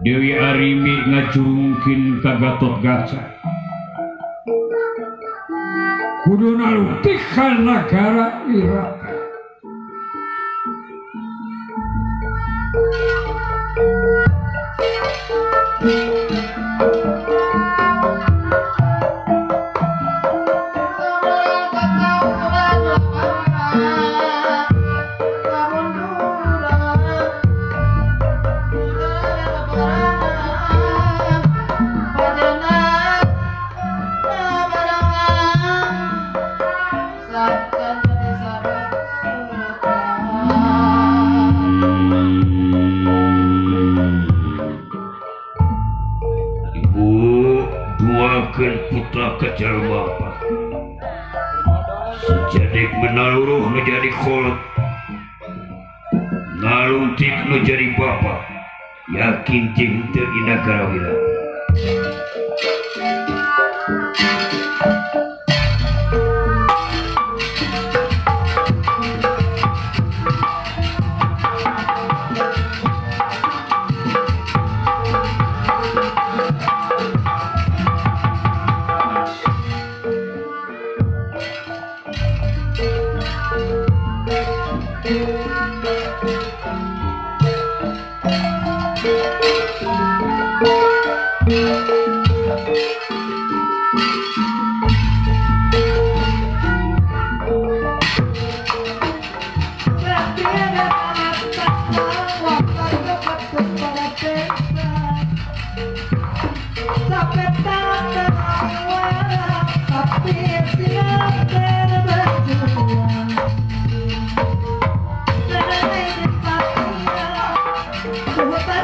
Dewi Arimbi ngacurungkeun ka Gatotkaca. Kudu nalungtikan nagara Wirata. Putra kejar bapak sejadik menaluruh menjadi kolot naluntik menjadi bapak yakin jeung teu di nagara Wirata. Ora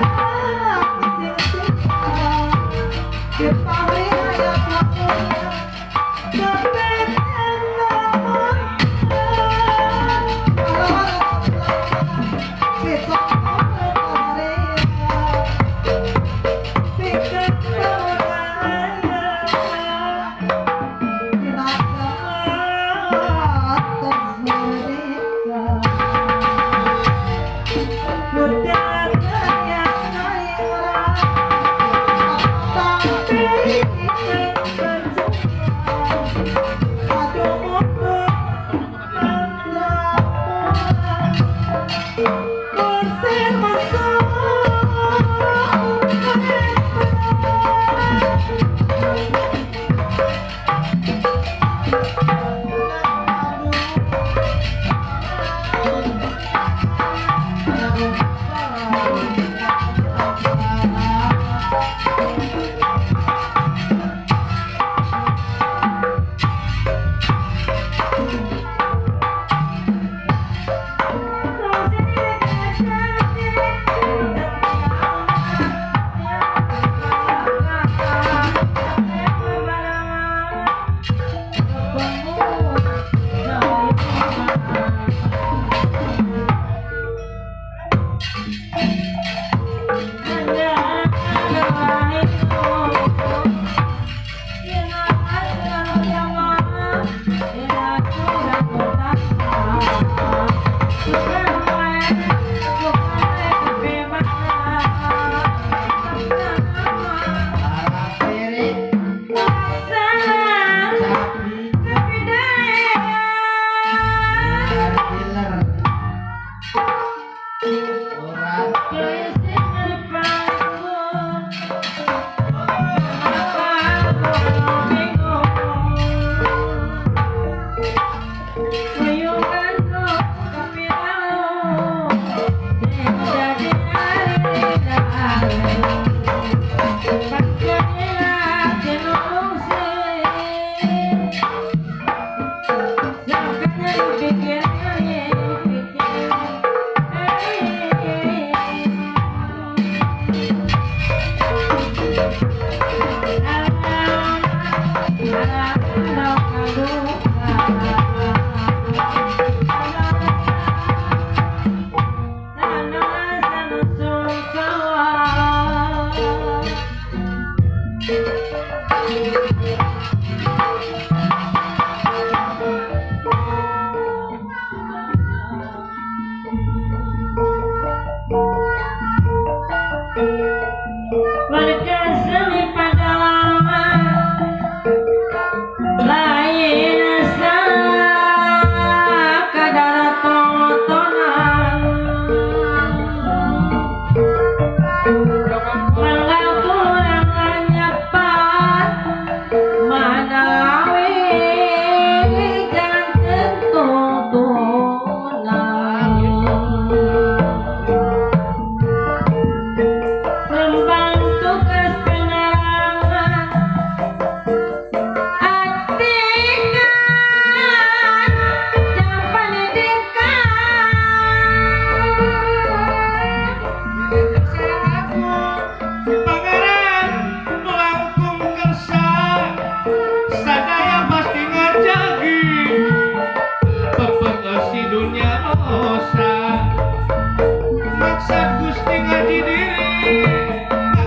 Maksad Gusti ngaji diri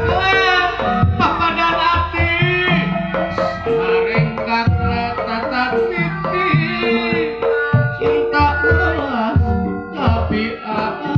magelang papadan ati sareng karena tata titi cinta ulah tapi ati.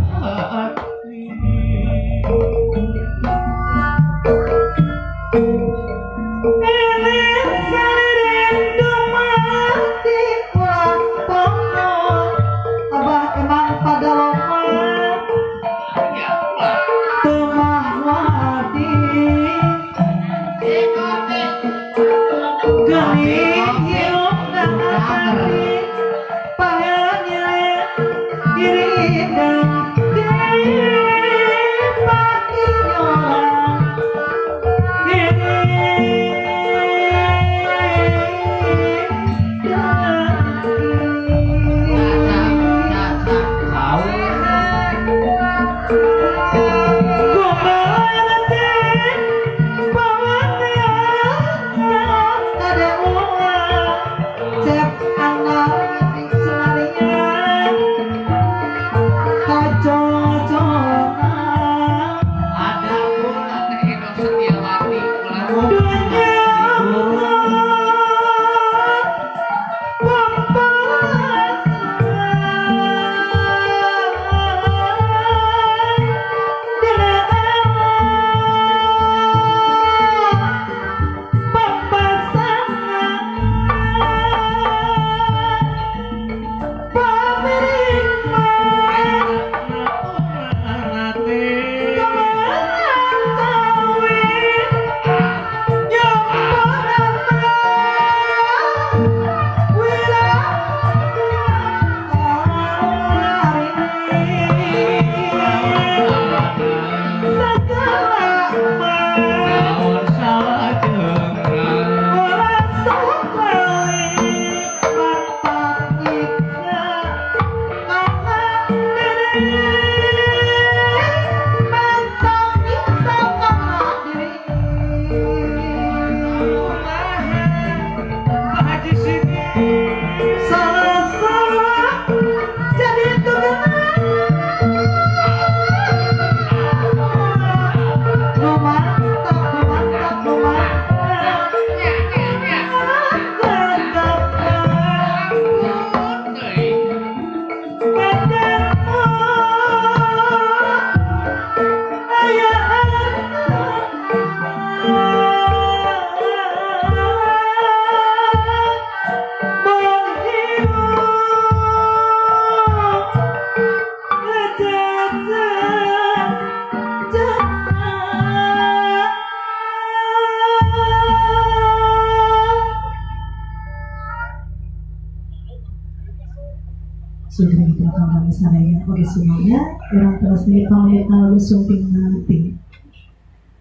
Oke semuanya, orang terus pamit sumping nanti.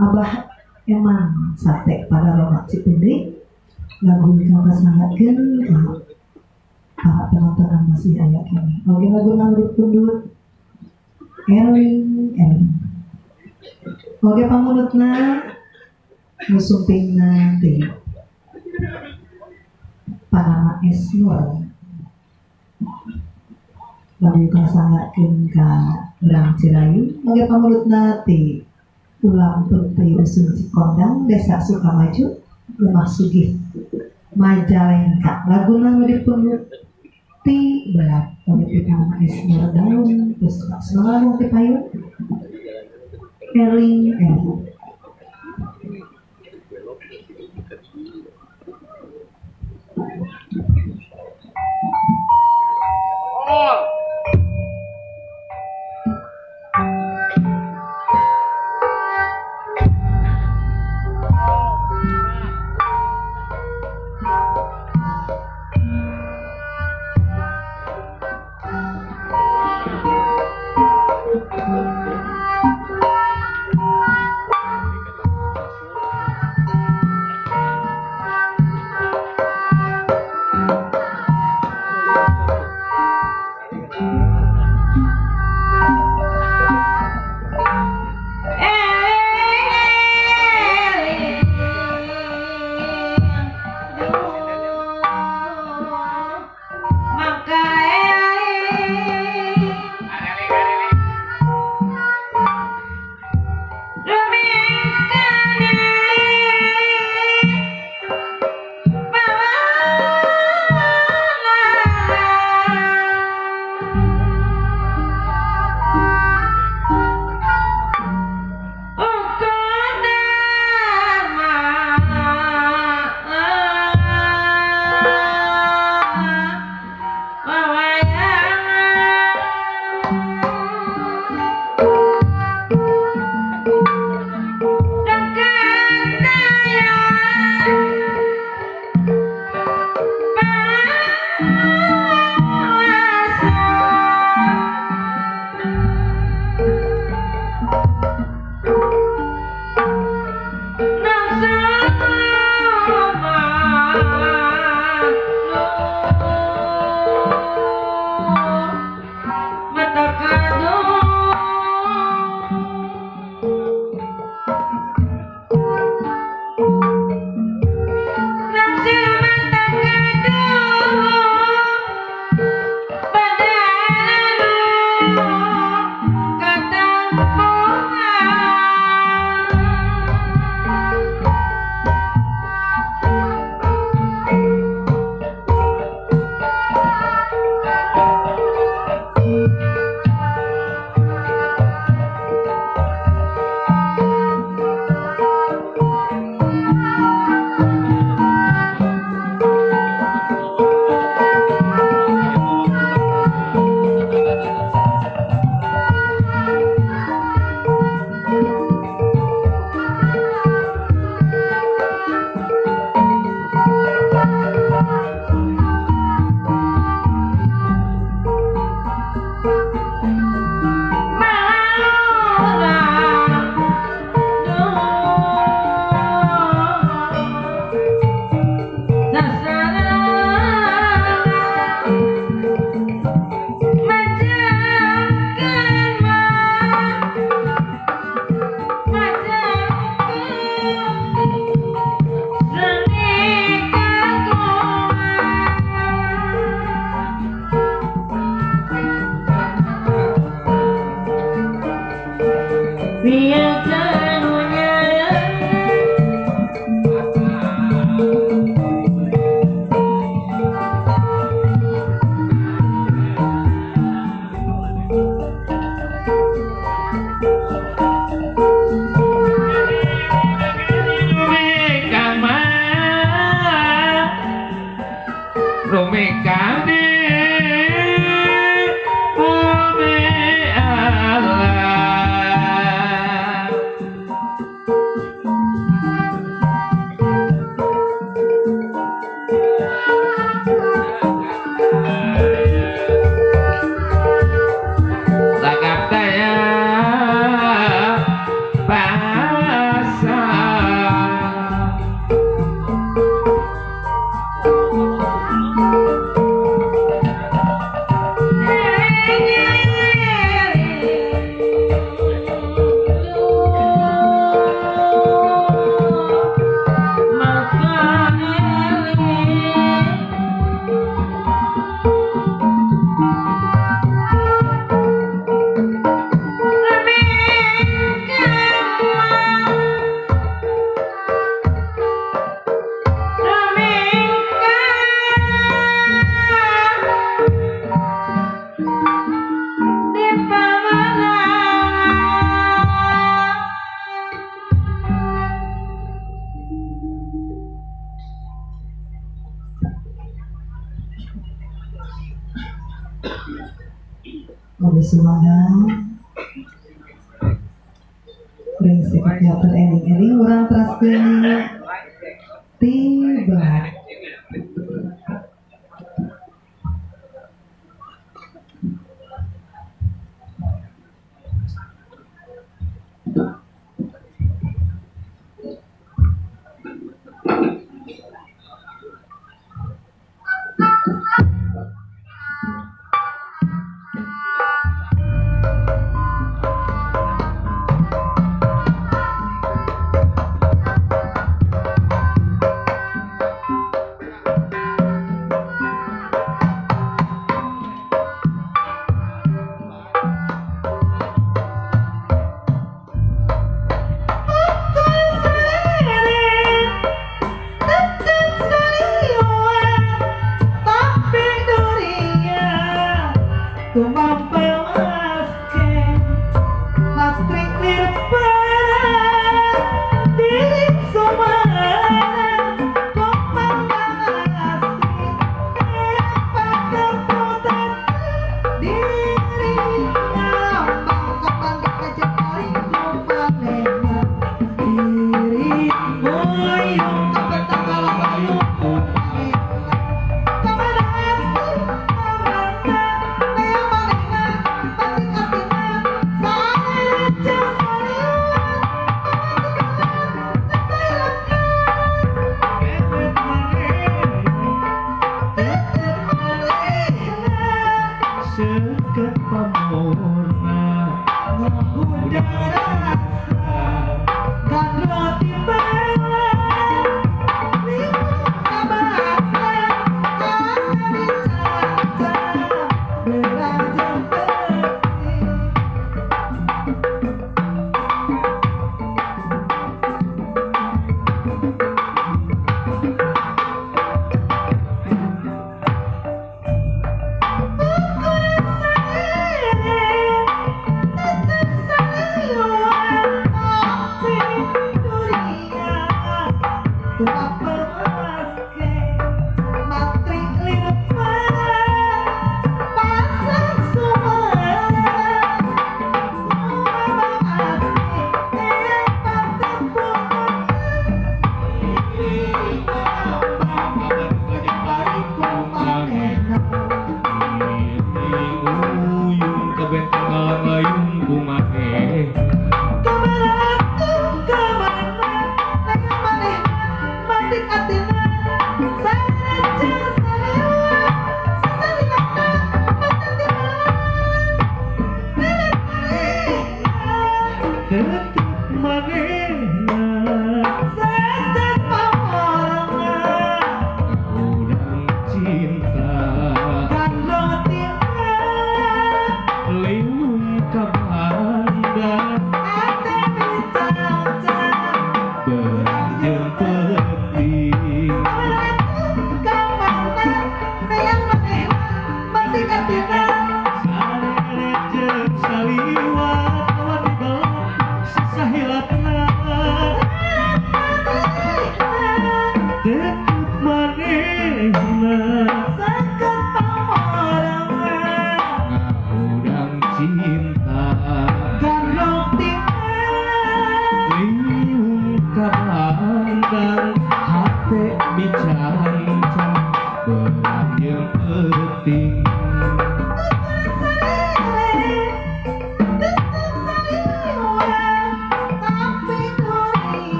Abah emang sate pada Roma Cipendek lagu kang kasangatkeun ka para penonton masih aya keneh. Oke lagu nang dipundhut Eling Eling. Oke pamundhutna nu sumping nanti. Panama Esnur. Lagu kang sangatkeun ka urang Cirayu, oge pamulutna ti Ulang Peunteuy Usun Cikondang, Desa Sukamaju, Lemah Sugih, Majalengka. Laguna nu dipundhut ti belat oge ti Kang Esnur Daun Puspa. Semoga ti payun. Eling Eling. Eling-eling urang teraskeun tiba. Liung kabanda.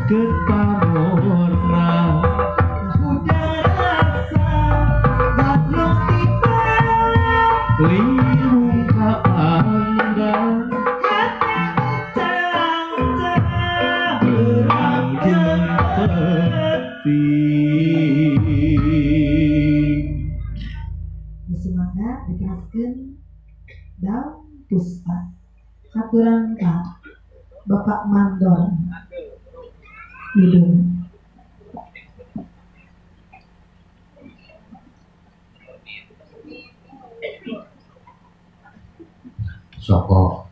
Deket pamorna Udah rasa Gablok tipe Liung ka pandang Hati cang-cang Berang jeung peuting. Semangat diteraskeun daun puspa haturan ka Bapak Mandor Widung. Soko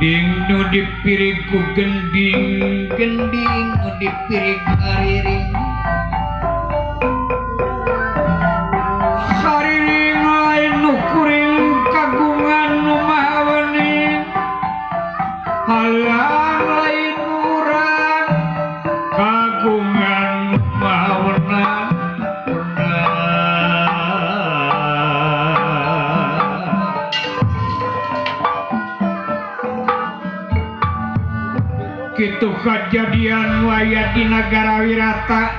Gending nu dipirig ku gending, gending nu dipirig hariring. Hariring lain nu kuring kagungan nu maha wening. Halang lain urang kagungan nu maha wenang. Kitu kajadian waya di Nagara Wirata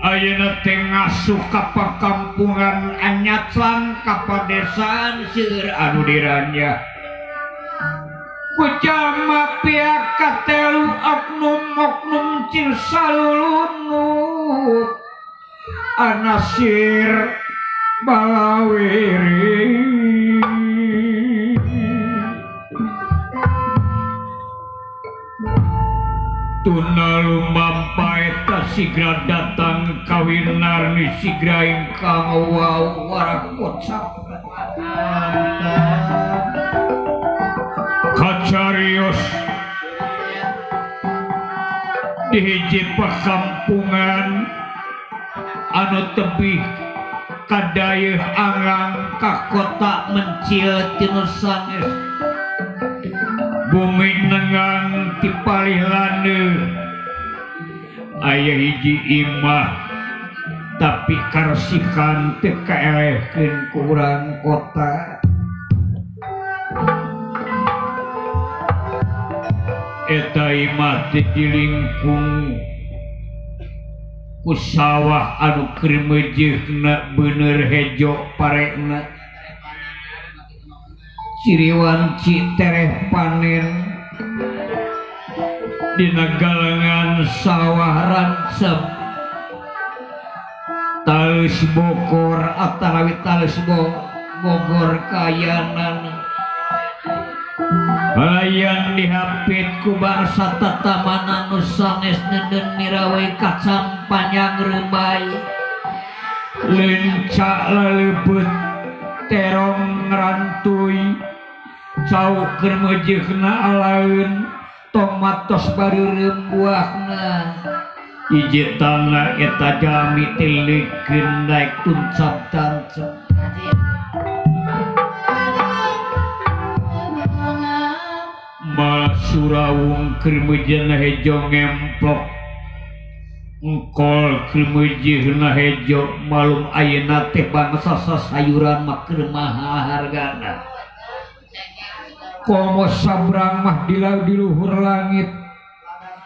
ayeuna teh ngasuh ka pakampungan anyaclang ka padesaan seueur anu diranya ku jalma pihak katelu oknum-oknum cing salulunut anasir balawiri. Tuna lumampa eta sigra datang kawinarni sigra ingkang wau warakocap kacarios di hiji pakampungan anu tebih kadayeuh angang ka kota mencil tinu sanes bumi nengang ti palih landeuh aya hiji imah tapi karsikan teu kaelehkeun ku urang kota. Eta imah teh dilingkung ku sawah anu keur meujeuhna beuneur hejo parekna ciriwanci tereh panen dina galengan sawah rancep talus bokor atanawi talus Bogor kayanan layan dihapit ku bangsa tatamanan nu sanes nenden mirawai kacang panjang rebai lencak lalebeut terong rantuy cau keur meujeuhna alaeun tomat tos bareureum buahna hiji tanah eta jalmi teh leukeun daek tuncap tancap malah surawung keur meujeuhna hejo ngemplok engkol keur meujeuhna hejo malum ayeuna teh bangsa sasayuran mah keur mahal hargana komo sabrang mah di luhur langit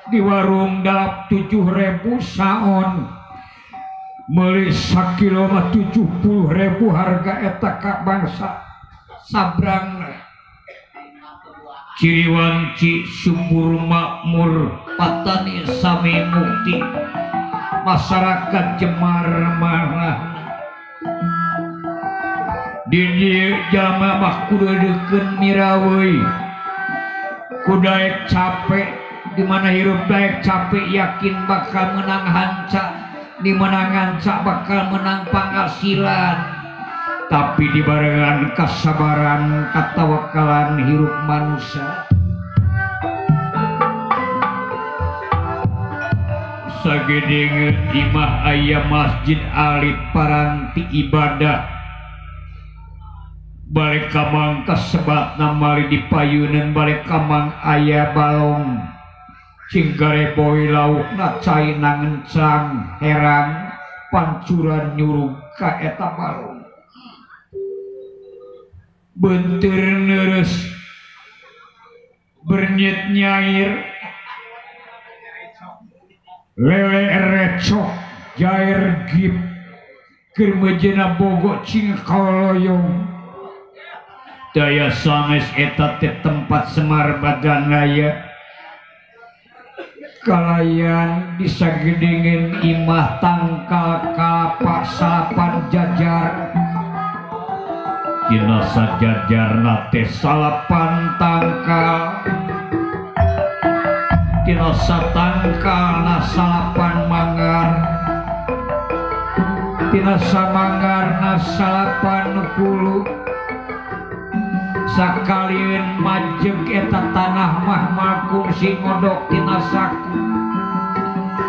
di warung dalap 7.000 saon meuli sakilo mah 70.000 harga eta ka bangsa sabrang. Ciriwanci subur makmur patani sami mukti masyarakat jemar marah di dieu jalma mah kudu deukeun miraweuy kudaek capek di mana hirup daek capek yakin bakal menang hanca di mana nganca bakal menang panghasilan tapi dibarengan kasabaran katawakalan hirup manusia. Sagedengeun imah aya masjid alit paranti ibadah balik kamang kasebatna mali di payunan balik kamang aya balong cing gareboy laukna cai nangencang herang pancuran nyurug ka eta balong bentir neres bernyit nyair lele recok jair gip keur meujeuhna bogo cing kaloyong daya sanes eta teh tempat Semar Badanaya kalayan disagedengin imah tangkal kalapa salapan jajar dina sajajarna teh salapan tangkal dina satangkalna salapan manggar dina samanggarna salapan hulu Sakalieun majeg eta tanah mah kungsi ngodok tina saku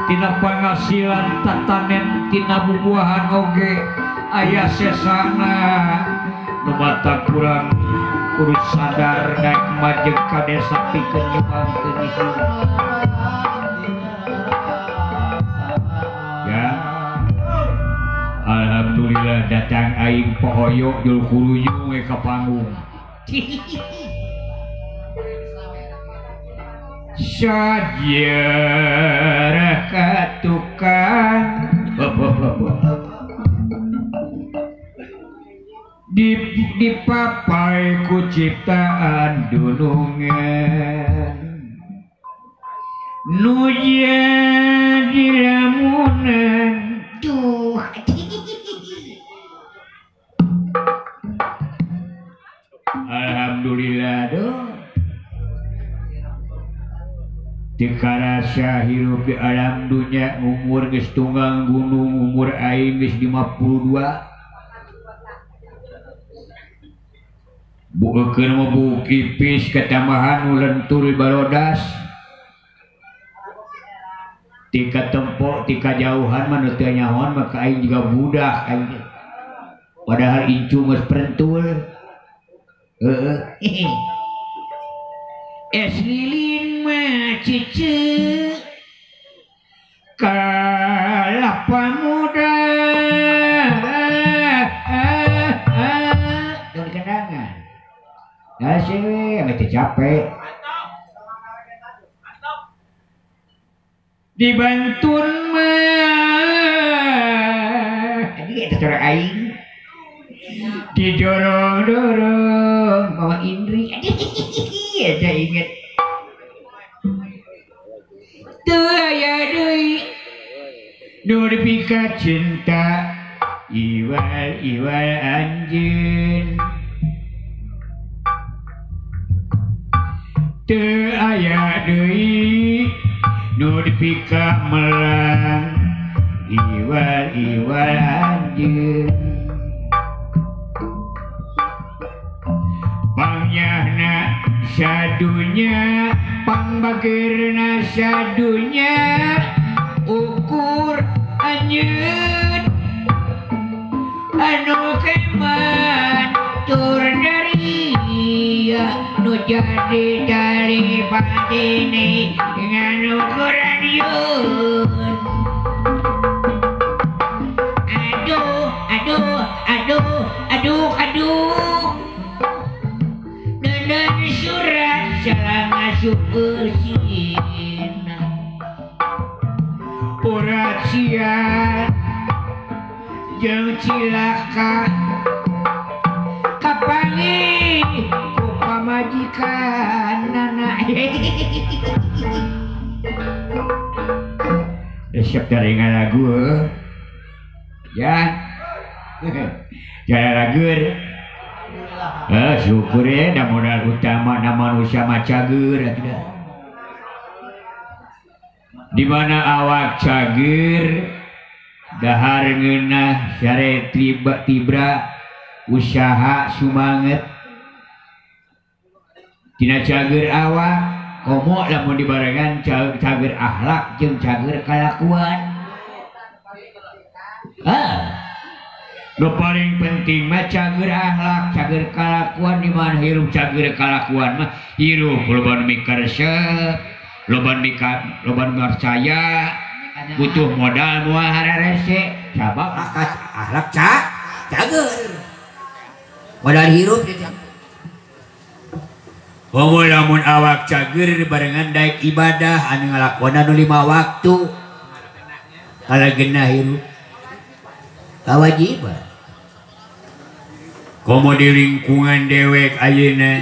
tina panghasilan tatanen tina bubuahan oge aya sesana nu matak kurang kudu sadar daek majeg ka desa pikeun nyumbangkeun hirup. Ya. Alhamdulillah datang aing pohoyo jul kurunyung we ka panggung. Sajarah ka tukang dipapai ku ciptaan dunungan nu jadi lamunan. Duh. Alhamdulillah duh. Teu karasa hirup di alam dunya umur geus tunggang gunung umur aing geus 52. Bukeun mah buuk ipis katambahan nu lentur barodas. Tika tempo tika jauhan mah nu teu nyahoan maka aing juga budak aing. Padahal incu geus perentul. Heeh. Es lilin mah cice kalapa muda dari kenangan. Nah sih, mesti capek. Dibantun mah, ini eta cara aing. Didorong-dorong Mama Indri. Saya inget. Teu aya deui nu dipika cinta iwal-iwal anjeun. Teu aya deui nu dipika melang iwal-iwal anjeun. Pangyahna sadunya, pangbageurna sadunya, ukur anjeun anu keman tur daria nu jadi tali patine ngan ukur anjeun. Aduh, aduh, aduh, aduh, aduh. Dan surat salah masuk eusina urat sia jeung cilaka kapangi ku pamajikanana. Siap dari lagu ya. Jalan lagu. Syukur ya, dah modal utama na manusia mah cager atuh. Di mana awak cager dahar ngeunah sare tibra usaha sumanget. Tina cager awak komo lamun dibarengan cager akhlak jeung cager kalakuan. Nu paling penting mah cager akhlak, cager kalakuan. Di mana hirup cager kalakuan mah hirup loba nu mikaresep, loba nu percaya, butuh modal moal hararese, sabab akhlak cager. Modal hirup teh. Komo lamun awak cager barengan daek ibadah anu ngalakonan nu 5 waktu. Kalagenah hirup. Kewajiban. Komo di lingkungan dewek ayeuna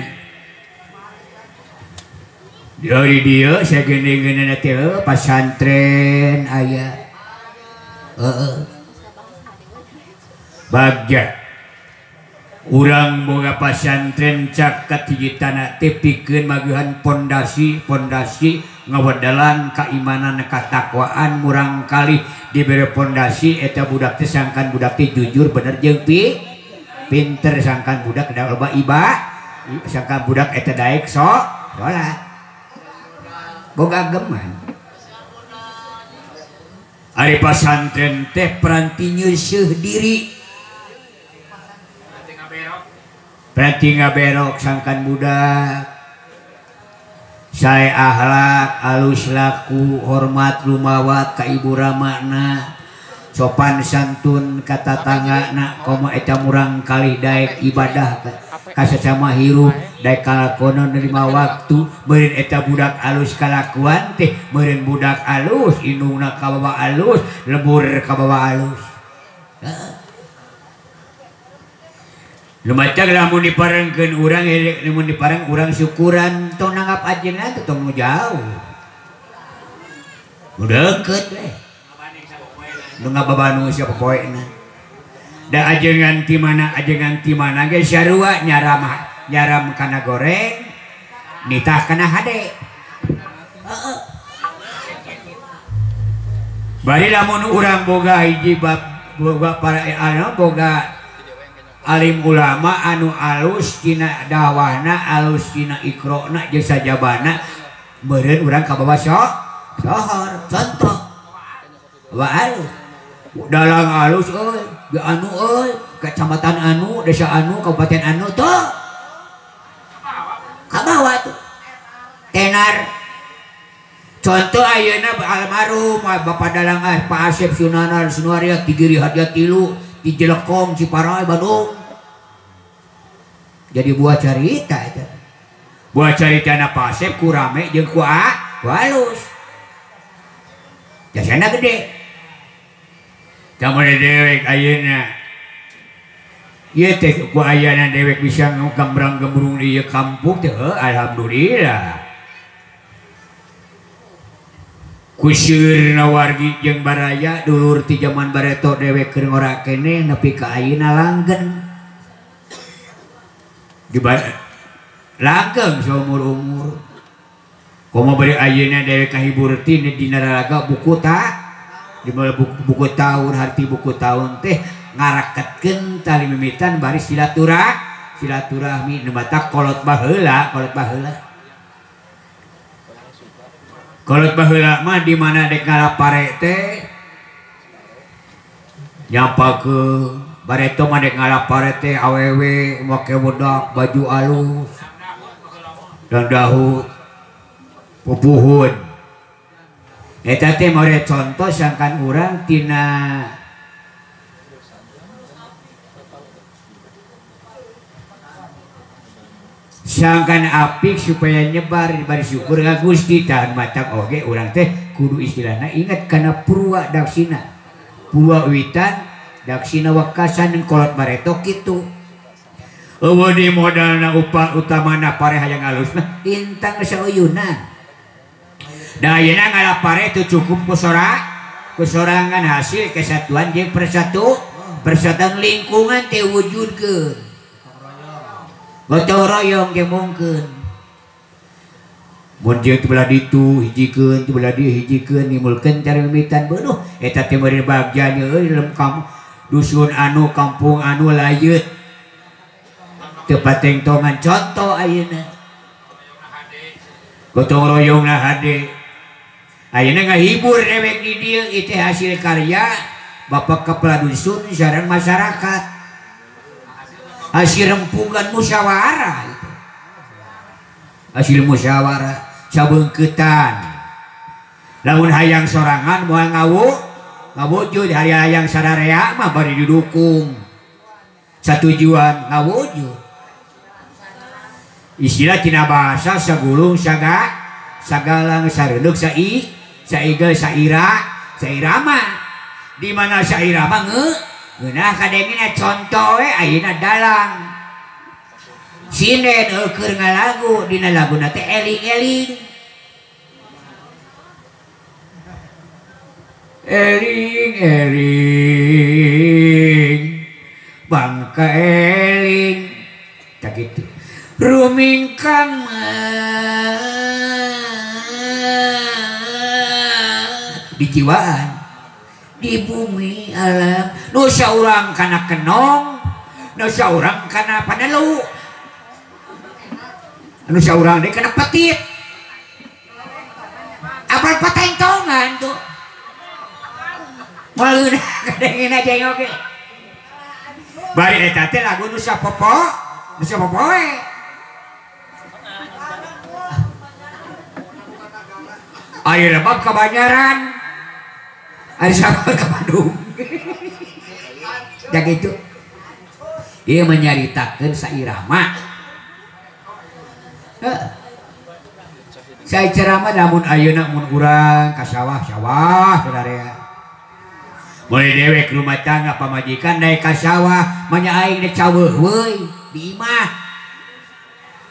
dari dia sageundeungeunna teh pasantren aya. Heeh. Bagja urang boga pasantren caket hiji tanah teh pikeun magehan pondasi ngawedalan keimanan katakwaan murang kali dibere pondasi eta budak teh sangkan budak teh jujur bener jeung pinter sangkan budak da loba Sangka budak eta daek so salat boga geman. Ari pasantren teh peranti nyeuseuh diri, peranti ngaberok sangkan budak sae akhlak alus laku hormat lumawat ka ibu ramana sopan santun ka tatanggana komo eta murang kali daek ibadah ka sasama hirup daek kalakonan lima waktu meureun eta budak alus kalakuan teh meureun budak alus indungna kabawa alus lebur kabawa alus. Lumatak lamun diparengkeun urang lamun dipareng urang syukuran tong nanggap ajengan teh tong jauh. Nu deukeut we. Nu ngababanu sia popoena. Da ajengan ti mana ge sarua nyaram nyaram kana goreng nitah kana hade. Heeh. Bari lamun urang boga hiji bab boga para anu boga alim ulama anu alus tina dawahna alus tina ikrona jeung sajabana meureun urang kabawa sohor contoh wa alus dalang alus euy di anu euy kecamatan anu desa anu kabupaten anu tuh kabawa tuh tenar. Contoh ayeuna almarhum Bapak Dalang Pak Asep Sunanar Sunaria Tigiri Hadiah Tilu di Jelekong Ciparai Bandung jadi buah carita eta buah carita na Pak Asep ku rame jeung ku alus jasana gede jamane dewek ayeuna ieu teh ku ayana dewek bisa gambrang gembrung di ieu kampung teh alhamdulillah kuseurna wargi jeung baraya dulur ti jaman bareto dewek keur ngora keneh nepi ka ayeuna langgeng di langgeng saumur-umur komo bari ayeuna dewek kahibur ti dina ralaga buku ta di buku tahun harti buku tahun teh ngaraketkeun tali mimitan bari silaturahmi nu matak kolot baheula kolot baheula mah di mana dek ngalapare teh nyampakeun bareto mah dek ngalapare teh awewe make wedak baju alus dan dahut pupuhun eta teh more contoh sangkan urang tina sangkan apik supaya nyebar bari syukur ka Gusti tahan matak oge urang teh kudu istilahna ingat kana purwa daksina purwa witan daksina wekasan jeung kolot bareto kitu eueuh di modalna upah utamana pare hayang alus mah intang sauyunan da ayeuna ngalapare teu cukup ku sorangan hasil kesatuan jeung persatuan lingkungan teh wujudkeun gotong royong ge mungkeun mun jeung teu belah ditu hijikeun teu belah dieu hijikeun nimulkeun cara mimitan beunuh eta teh meureun bagja euy dalam dusun anu kampung anu layeut teu patengtongan contoh ayeuna gotong royongna hade ayeuna ngahibur dewek di dieu ieu teh hasil karya bapak kepala dusun sareng masyarakat hasil rempugan musyawarah itu. Hasil musyawarah sabeungkeutan lamun hayang sorangan moal ngawujud hayang sararea mah bari didukung satujuan ngawujud istilah tina bahasa sagulung sagalang sareundeuk saigel saira sairama di mana sairama ngeunah kadengena contoh we ayeuna dalang sinden keur ngalagu dina laguna teh eling-eling eling-eling bangka eling tak gitu rumingkang di jiwaan di bumi alam nu saurang kana kenong nu saurang kana panelu Anu saurang deui kana petit. Apal patengtongan tuh. Moal kadengin aja oge. Bari eta teh lagu nu sapopo, nu sapopoe. Ari lebab ka Banjaran. Ari sabab ka Bandung. Da kitu. Ieu menyaritakeun sairama. Heeh. Sairama lamun ayeuna mun urang ka sawah-sawah saudara. Boleh dewek rumah tangga pamajikan naik ka sawah, manya aing dek caweuh weuy di imah.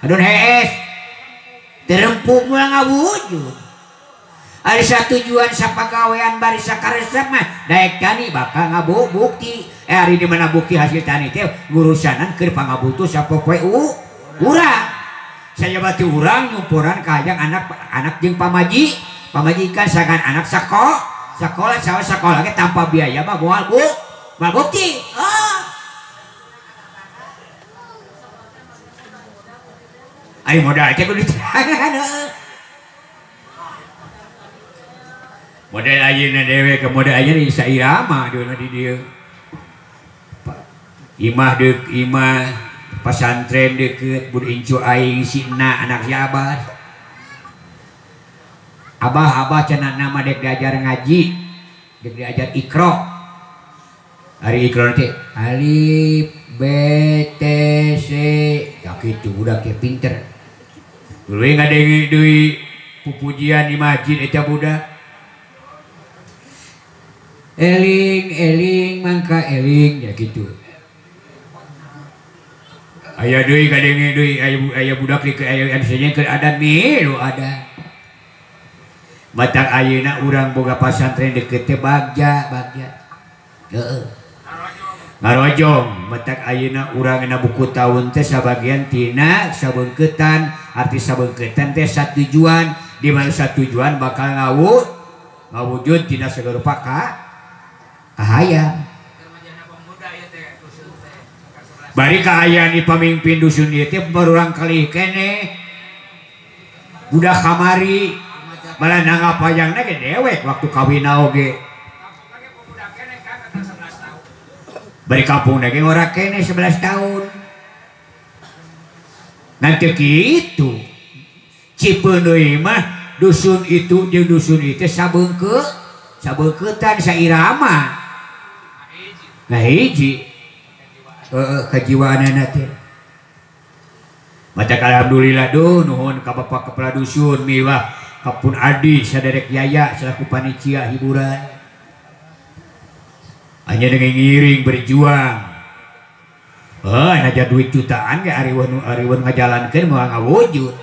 Adun hees. Terempuk moal ngawujud. Ari satujuan sapagawean bari sakaresep mah daek tani bakal ngabukti. Ari di mana bukti hasil tani teh ngurusanan keur pangabutuh sapopoe urang. Saya batu urang nyumpuran kahayang anak jeung pamajikan sagan anak sakola sawa sakola ge tanpa biaya mah moal moal bukti. Ah. Ari modal teh kudu diterangan heuh. Model ayeuna dewek ke model ayeuna sairama deuna di dieu. Imah deuk imah pasantren deukeut bud incu aing si Ena anak si Abah. Abah cenah nama dek diajar ngaji, dek diajar Iqra. Ari Iqra teh alif B T C ya kitu budak teh pinter. Tuluy ngadenge deui pupujian di masjid eta budak. Eling eling mangka eling ya gitu. Aya deui kadenge deui aya budak di aya anu keur adan milu ada. Matak ayeuna urang boga pasantren deukeut teh bagja bagja. Heeh. Ngarojong matak ayeuna urang na buku taun teh sabagian tina sabeungkeutan, arti sabeungkeutan teh satujuan, di mana satujuan bakal ngawujud tina sagarupa ka kahayang. Bari kaayaan di pamimpin dusun ieu teh barurang kalih keneh budak kamari malah nanggap hayangna ge dewek waktu kawin oge. Bari kampungna ge ngora keneh 11 tahun. Nanti kitu Cipeundeuy mah dusun itu jeung dusun ieu teh sabeungkeutan sairama. Nah hiji kejiwaanana teh. Matak alhamdulillah duh nuhun ka bapak kepala dusun miwah kapun adi saderek yaya selaku panitia hiburan. Hanya dengan ngiring berjuang. Heuh naja duit jutaan ge ariwon ngajalankeun moal ngawujud.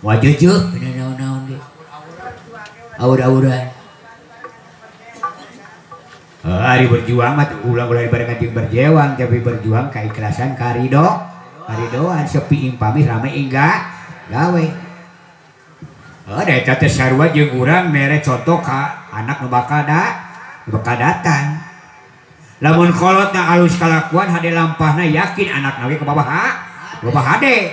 Moal jeujeuk naon-naon ge. Aur-auran. Hari berjuang mah ulah-ulah barengan jeung berjewang tapi berjuang keikhlasan karido karidoan sepi impami rame ingga gawe. Heuh da eta teh sarua jeung urang mere contoh ka anak nu bakal datang. Lamun kolotna alus kalakuan hade lampahna yakin anakna ge ka bawah hade.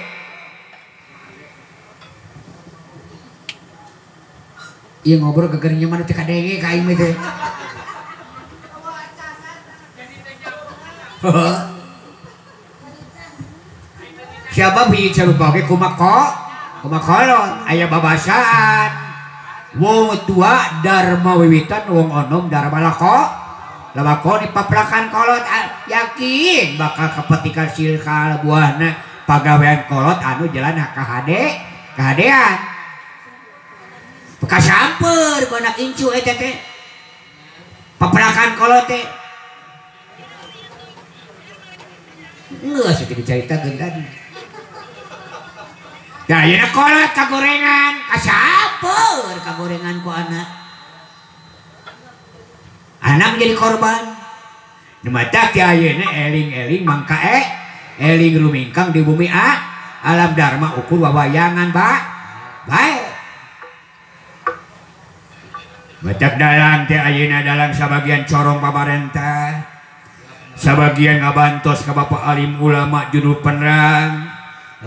Ieu ngobrol gegernya mana teh kadenge ka aing teh. Siapa hiji sarupa oge kumakolot aya babasaan wong tua dharma wiwitan wong onom dharma lako dipaplakan kolot yakin bakal kepetikan silkal buahna pagawean kolot anu jalan kahade kahadean bekas samper ku anak incu eta teh paplakan kolot teh. Enggak sih diceritakan tadi. Nah, ya kolot kagorengan, kasaper kagorengan ku anak. Anak menjadi korban. Nu matak ti ayeuna eling-eling mangka eling rumingkang di bumi a alam dharma ukur wawayangan ba bae. Matak dalang teh ayeuna dalang sabagian corong pamarentah. Sabagian ngabantos ka Bapak alim ulama judul penerang.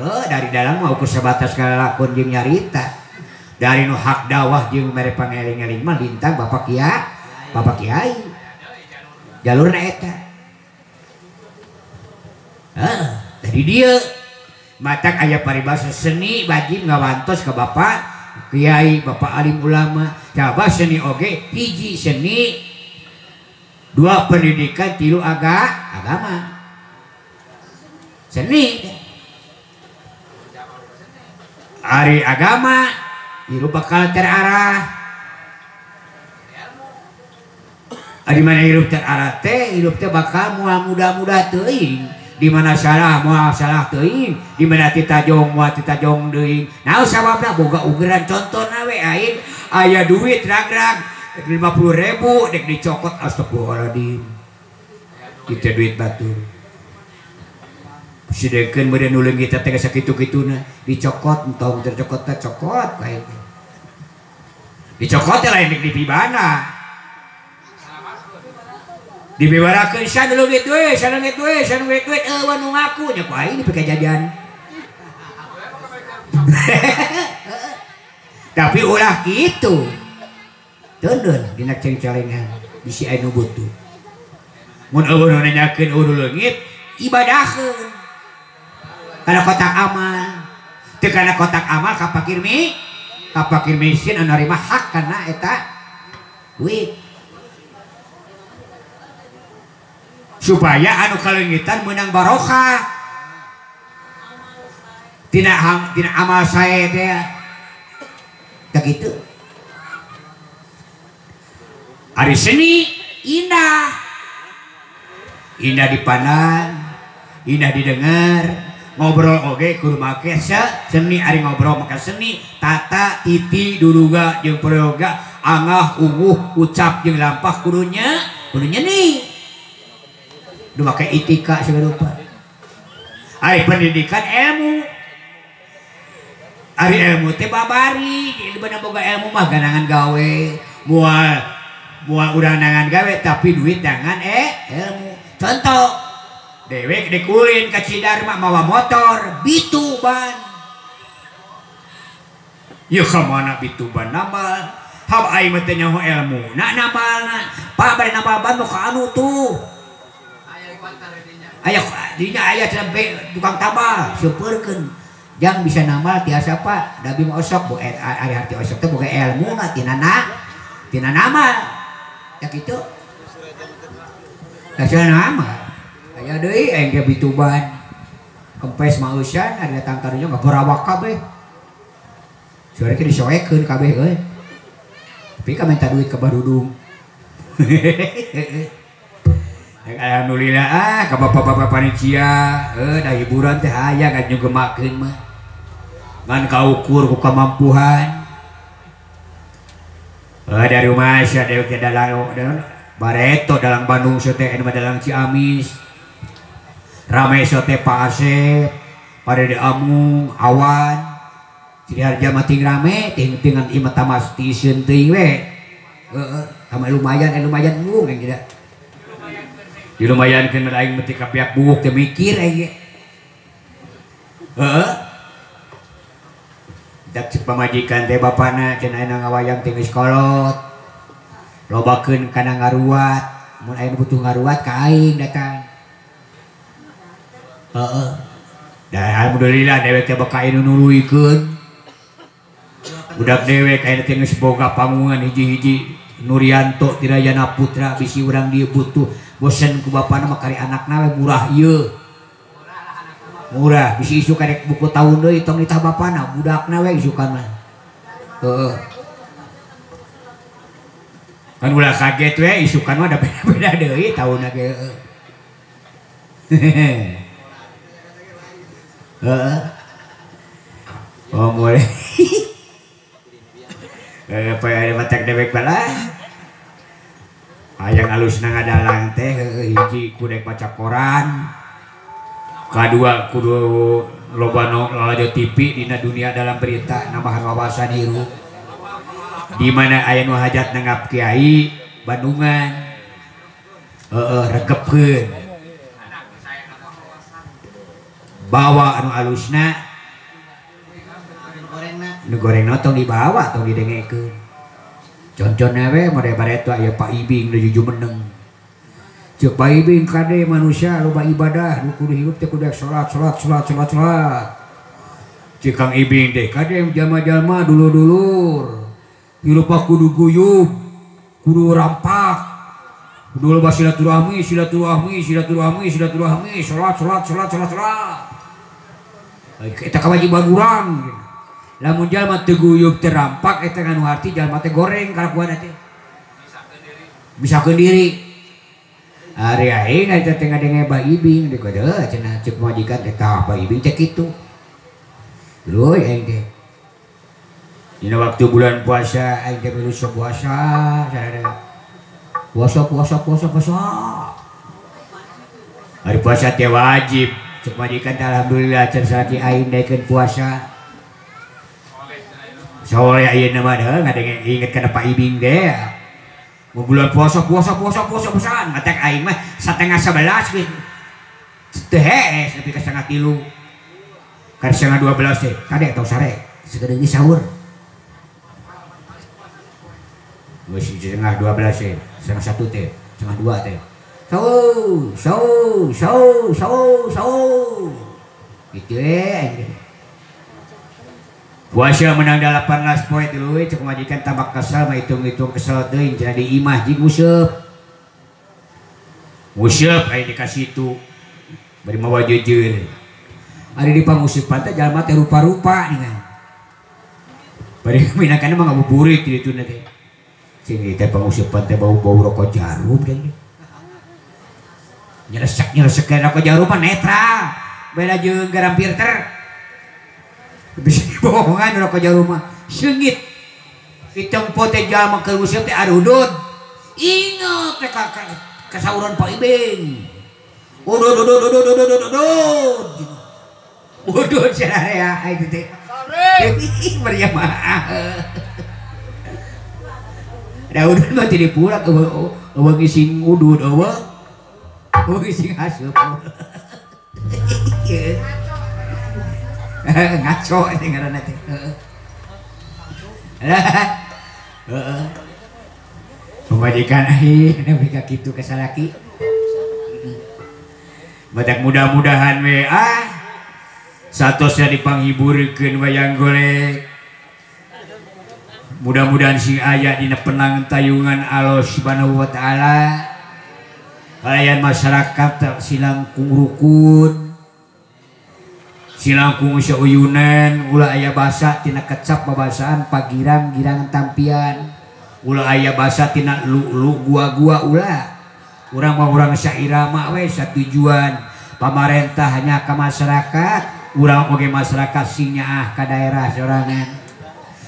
Dari dalam mah ukur sebatas kalakon jeung nyarita. Dari nu hak dawah jeung mere pangeling-eling mah lintang Bapak Kiai, Bapak Kiai. Jalurna eta. Dari dia matak aya paribasa seni wajib ngawantos ke Bapak Kiai, Bapak alim ulama. Coba seni oge hiji seni, dua pendidikan, tilu agama. Seni ari agama hirup bakal terarah. Di mana hirup terarah teh hirup teh bakal moal mudah-mudah teuing. Di mana salah moal salah teuing, di mana titajong moal titajong deui. Naon sababna boga ugeran contona we aing aya duit rag-rag 50.000 dek dicokot astagfirullahaladzim. Itu duit batur. Sedengkeun beureun nu leungit teh sakitu-kituna dicokot entong tercokot teh cokot kae. Dicokot teh lain dek dipibana. Dibewarakeun sa nu leungit we, sa leungit we, sa leungit we, eueuh nu ngaku nya ku aing dipake jajan. Tapi ulah kitu. Teundeun dina cengcelengan bisi aya nu butuh. Mun eueuh nu nanyakeun eueuh nu leungit ibadahkeun. Kana kotak amal. Teu kana kotak amal ka fakir mi, ka fakir miskin anu narima hak kana eta duit. Supaya anu kaleungitan meunang barokah. Tina amal sae teh. Tah kitu. Ari seni indah. Indah dipandang, indah didengar. Ngobrol oge kudu make seni, ari ngobrol make seni, tata titi duduga jeung prayoga, angah unguh ucap jeung lampah kudunya, kudu nyeni. Du make itika segala rupa. Ari pendidikan ilmu. Ari ilmu teh babari, jadi bener boga ilmu mah ganangan gawe, moal moal urang nangan gawe tapi duit tangan ilmu. Contoh dewek dikulin ke Cidarma mawa motor bituban. Yeuh ka mana bituban nambal? Hab aing mah teu nyaho ilmu. Na nambalna. Pak bari nambal ban mah ka anu tuh. Aya dinya aya cenah tukang tambal, seupeurkeun. Jang bisa nambal tiasa Pak, da bi mah osok bu ari harti osok teh boga ilmu na tina tina namal. Ya kitu. Da cenah namal. Aya deui aing ge bituban. Kempes mausan ari datang karunya ngagorawak kabeh. Sore ke disoekeun kabeh euy. Tapi ka minta duit ka Badudung. Alhamdulillah ah ka bapak-bapak panitia da hiburan teh aya kan nyugemakeun mah. Ngan kaukur ku kamampuhan. Dari rumah sia deui ke dalang bareto dalang Bandung sote anu dalang Ciamis. Rame sote Pak Asep, pada di Amung, Awan. Jadi harga mati rame, ting-tingan imah tamas tiseun teuing we. Heeh, sama lumayan, lumayan mung yang tidak. Di lumayan kena aing meti ka pihak buuk teh mikir aing ge. Heeh. Dak cek pamajikan teh bapana cenah aya ngawayang teh geus kolot. Lobakeun kana ngaruat, mun aya butuh ngaruat ka aing datang. Heeh. Da alhamdulillah dewek teh baka anu nuluykeun. Budak dewek aya teh geus boga panggungan hiji-hiji Nurianto Tirayana Putra bisi urang dieu butuh bosen ku bapana mah kari anakna we murah ieu. Murah bisi isu karek buku tahun deui tong nitah bapana budakna we isukan mah. Heeh. Kan ulah kaget we isukan mah da beda-beda deui taunna ge heeh. Heeh. Oh boleh. Apa ada matak dewek bala. Hayang alusna ngadalang teh hiji kudu baca koran. Kadua kudu loba lalajo TV dina dunia dalam berita nambahan wawasan hirup. Di mana aya nu hajat nanggap kiai Bandungan. Heeh, regepkeun. Bawa anu alusna nu gorengna tong dibawa tong didengekeun. Conconna we mode bareto aya Pak Ibing nu jumeneng. Ceuk Pak Ibing kade manusia loba ibadah nu kudu hirup teh kudu salat salat salat salat salat. Ceuk Kang Ibing teh kade jalma-jalma dulur-dulur hirup kudu guyub, kudu rampak, kudu loba silaturahmi, silaturahmi, silaturahmi, silaturahmi, salat salat salat salat salat. Eta kawajiban urang. Lamun jalma teu guyub teu rampak eta nganu harti jalma teh goreng kalakuan teh. Misakeun diri. Ari aing eta teh ngadenge Bah Ibing deuk deui cenah ceuk majikan teh tah Bah Ibing teh kitu. Leuy aing teh. Dina waktu bulan puasa aing teh milu sok puasa sararea. Puasa puasa puasa puasa. Ari puasa teh wajib. Ceuk majikan teh alhamdulillah can salaki aing daekeun puasa. Soleh ayeuna mah deuh ngadenge inget kana Pak Ibing teh. Mau bulan puasa puasa puasa puasa puasaan matak aing mah 10:30 geus teu hees nepi ka 2:30. Ka 11:30 teh kade tong sare sakedeung ge sahur. Geus 11:30 teh, 12:30 teh, 1:30 teh. Sahur, sahur, sahur, sahur, sahur. Kitu we aing teh. Puasa menang 18 poe tuluy ceuk majikan tambah kesel mah hitung-hitung kesel teuing cenah di imah jeung nguseup. Nguseup aya di ka situ. Bari mawa jeujeur. Ari di panguseupan teh jalma teh rupa-rupa ningan. Bari minangkana mah ngabuburit di ditu teh. Sing teh panguseupan teh bau-bau rokok jarum teh. Nyelesek-nyelesek rokok jarum mah netral. Beda jeung garam filter. Bisa dibohongan rokok jarum mah seungit. Hitung pote jalma keur nguseup teh arudud. Inget teh ka kasauran Pak Ibing. Udud udud udud udud udud udud. Udud sararea aing teh. Sare. Berjamaah. Da udud mah teu dipulak eueuh eueuh ngising udud eueuh. Eueuh ngising asup. Ngaco ini ngaranna teh. Heeh. Pamajikan aing nepi ka kitu ka salaki. Badak mudah-mudahan we ah satosna dipanghiburkeun wayang golek. Mudah-mudahan sing aya dina penang tayungan Allah Subhanahu wa taala. Kalayan masyarakat silangkung rukun. Silangkung sauyunan ulah aya basa tina kecap babasaan pagirang-girang tampian. Ulah aya basa tina lu-lu gua-gua ulah. Urang mah urang sairama we satujuan. Pamarentah hanya ka masyarakat, urang oge masyarakat sing nyaah ka daerah sorangan.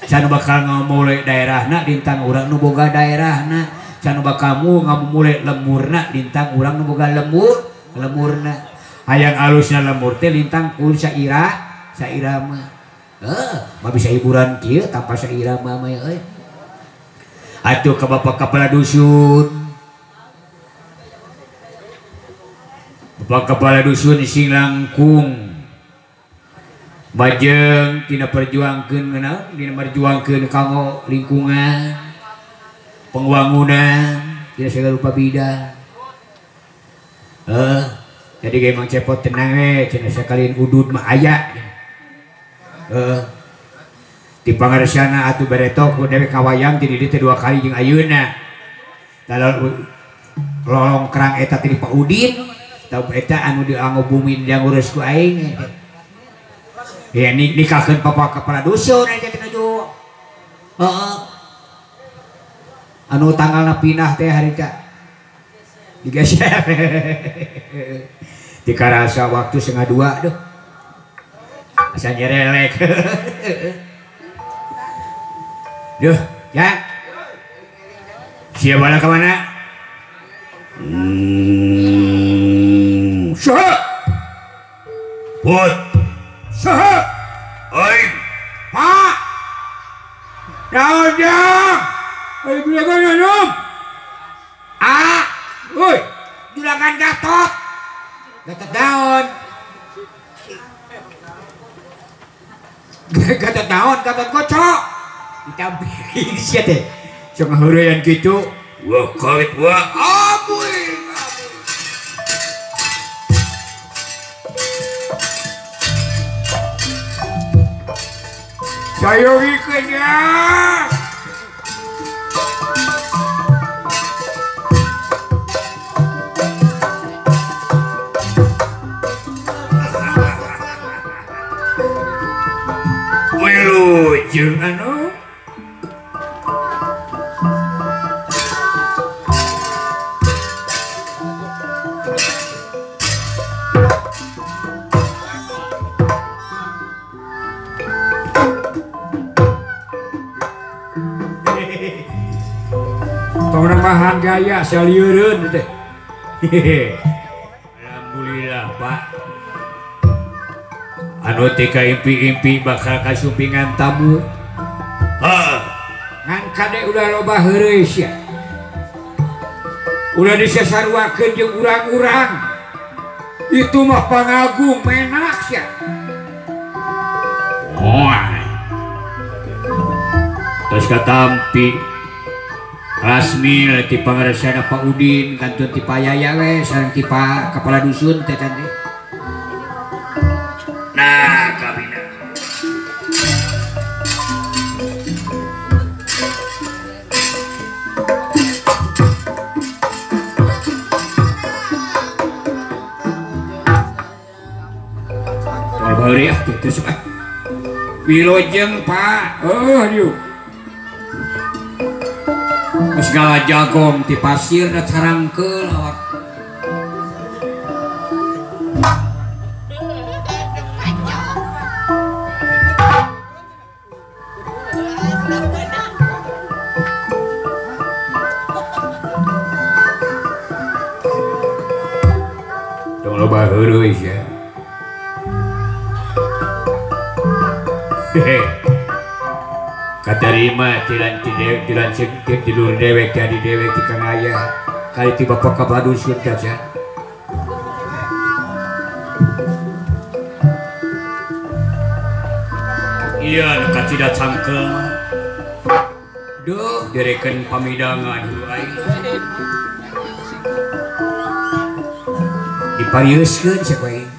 Can bakal ngamumule daerahna lintang urang nu boga daerahna. Can bakal ngamumule lemurna lintang urang nu boga lembur, lemurna. Hayang alusna lembur teh lintang kun saira sairama. Mah bisa hiburan kieu tanpa sairama mah euy. Atuh ka bapak kepala dusun. Bapak kepala dusun sing langkung majeng tina perjuangkeun ngeunah dina merjuangkeun kanggo lingkungan pembangunan tidak segala rupa bidang. Jadi ge Mang Cepot tenang we cenah sakalian udud mah aya. Di pangarsana atuh bareto ku dewek kawayang ti di dieu teh 2 kali jeung ayeuna. Tah lolong kerang eta teh di Pak Udin, tah eta anu dianggo bumi diangurus ku aing. Ya nikahkeun bapak kepala dusun aja teh nuju. Heeh. Anu tanggalna pindah teh harita. Digeser. Dikarasa waktu 1:30 duh. Asa nyerelek. Duh, ya. Siapa bala ka mana? Saha? Put. Saha? Aing. Pak. Naon jang? Aing juragan naon? Ah, woi, juragan Gatot. Gatot daun. Gatot naon, gatot kocok. Ditampi sia teh. Sok ngaheureyan kitu. Wah, kawit wah, abuy. Sayogikeun nya. Wilujeng anu penambahan gaya salieureun teh. Alhamdulillah Pak. Anu teh kaimpi-impi bakal kasumpingan tamu. Heeh. Ngan kade ulah loba heureuy sia. Ulah disasaruakeun jeung urang-urang. Itu mah pangagung menak sia. Wah. Terus katampi Rasmil ti pangaresana Pak Udin kantun ti Payaya we sareng ti Pak Kepala Dusun teh tadi. Nah, kabina. Tol bauri ah teh terus ah. Wilujeng Pak. Oh, dieu. Segala jagong ti pasir da carangkeul awak. Tong loba heureuy sia. Hehe. Katarima tilan tidur dewek jadi dewek ti Kang Ayah kali ti bapak kepala dusun kaca. Iya nu kacida cangkel mah. Duh direken pamidangan hulu aing. Dipariuskeun sia ku aing.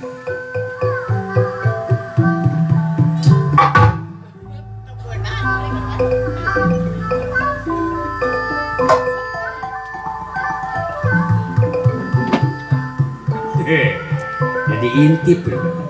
Jadi intip bro.